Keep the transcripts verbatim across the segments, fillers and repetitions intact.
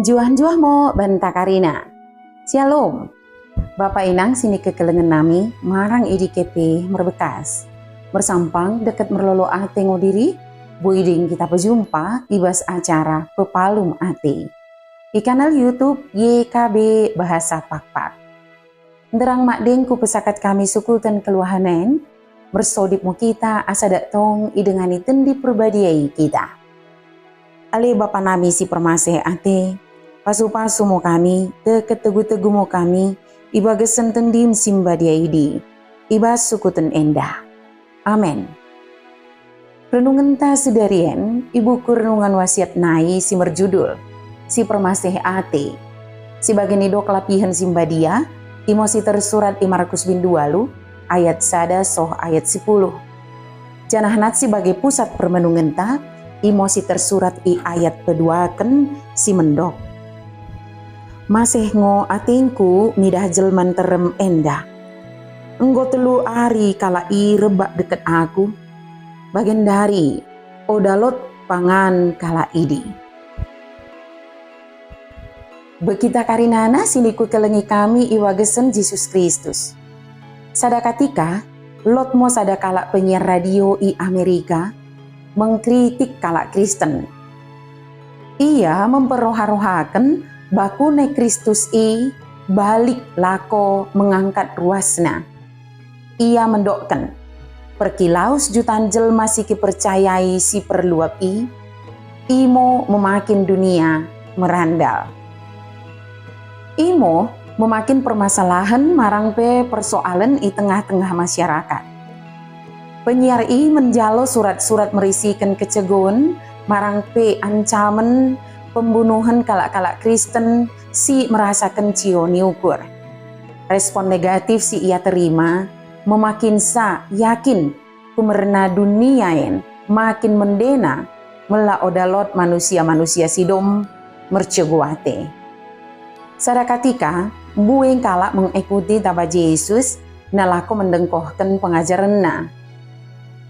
Njuah-njuah mo banta karina. Syalom. Bapa inang sinikekelengen nami marang i dike pe merbekas. Mersampang dekket merlolo ate ngo diri, boi deng kita pejumpa i bas acara Pepalum Ate i kanal YouTube Y K B Bahasa Pakpak. Nderrang madeng kupesakat kami sukuten kelluahen en, mersodip mo kita asa dak tong idengani Tendi Perbadia i kita. Ale Bapa nami si permaseh ate, pasu-pasu mo kami, dekket tegu-tegu mo kami, i bagasen Tendim si mbadia idi, i bas sukuten enda. Amen. Renungenta sidari en i buku Renungan Wasiat nai si merjudul, Si Permaseh Ate. Si bage nidok lapihen si mbadia, imo si tersurat i Markus bindu walu, ayat sada soh ayat sipuluh. Janah nat si bage pusat permenungenta, imo si tersurat i ayat peduaken si mendok. Maseh ngo atengku midah jelma nterrem enda. Enggo tellu ari kalak i rebbak dekket aku, bagendari oda lot panganen kalak idi. Bai kita karinana sinikukelengi kami i bagasen Jesus Kristus. Sada katika, lot mo sada kalak penyiar radio i Amerika mengkritik kalak Kristen. Ia memperroha-rohaken bakune Kristus i balik lako mengangkat ruasna. Ia mendokken, perkilaus jutaan jelma si kipercayai si perluap i, imo memakin dunia merandal. Imo memakin permasalahen marang pe persoalen i tengah-tengah masyarakat. Penyiar i menjalo surat-surat merisiken kecegoen marang pe ancamen pembunuhen kalak-kalak Kristen si merasaken cio ni ukur. Respon negatif si ia terima memakinsa yakin kumerna dunia en makin mendena mella oda lot manusia-manusia si dom mercego ate. Sada katika, mbue kalak mengekuti taba Jesus nalako mendengkohken pengajarenna.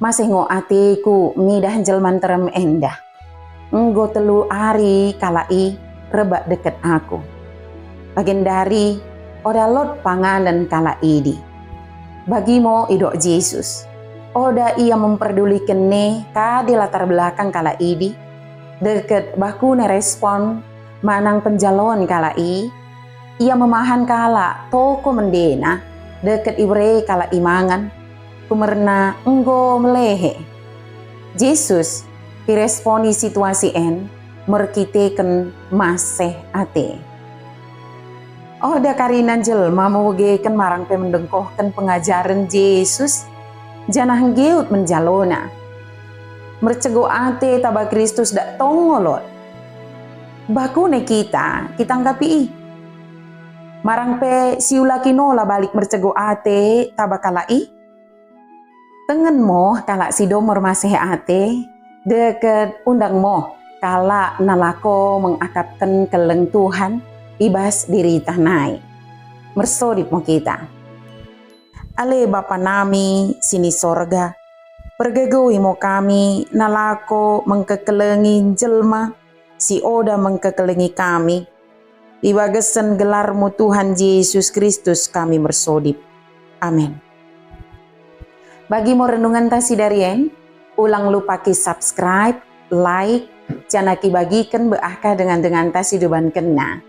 Maseh ngo ateku midah jelma nterrem enda. Enggo tellu ari kalak i rebbak dekket aku. Bagendari oda lot panganen kalak idi. Bagi mo idok Jesus. Oda ia memperduliken ne kade latar belakang kalak idi, dekket bakune respon manang penjaloen kalak i. Ia memahan kalak toko mendena dekket ibere kalak i mangan, kumerna enggo melehe. Jesus piresponi situasi en merkiteken maseh ate. Oda karina jelma mebegeken marang pe mendengkohken pengajaren Jesus, janah nggeut menjalona. Mercego ate taba Kristus dak tong ngo lot. Bakune kita, kita nggeut i. Marang pe siulaki nola balik mercego ate taba kalak i. Tengen mo kalak si dom mermaseh ate, dekket undang mo kalak nalako mengakapken kelleng Tuhan i bas dirita nai. Mersodip mo kita. Ale Bapa nami si ni sorga, pergegoi mo kami nalako mengkekelengi jelma si oda mengkekelengi kami. I bagasen gelarmu Tuhan Jesus Kristus kami mersodip. Amen. Bagi mo renungenta sidari en, ulang lupa ki-subscribe, like, janah kibagiken bai dengan-denganta si debankenna.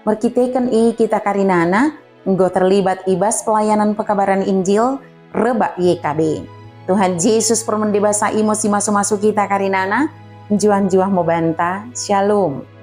Merkiteken i kita karinana enggo terlibat i bas pelayanan pekabaran Injil rebbak Y K B. Tuhan Jesus permende basa i mo si masu-masu kita karinana, njuah-njuah mo banta. Shalom.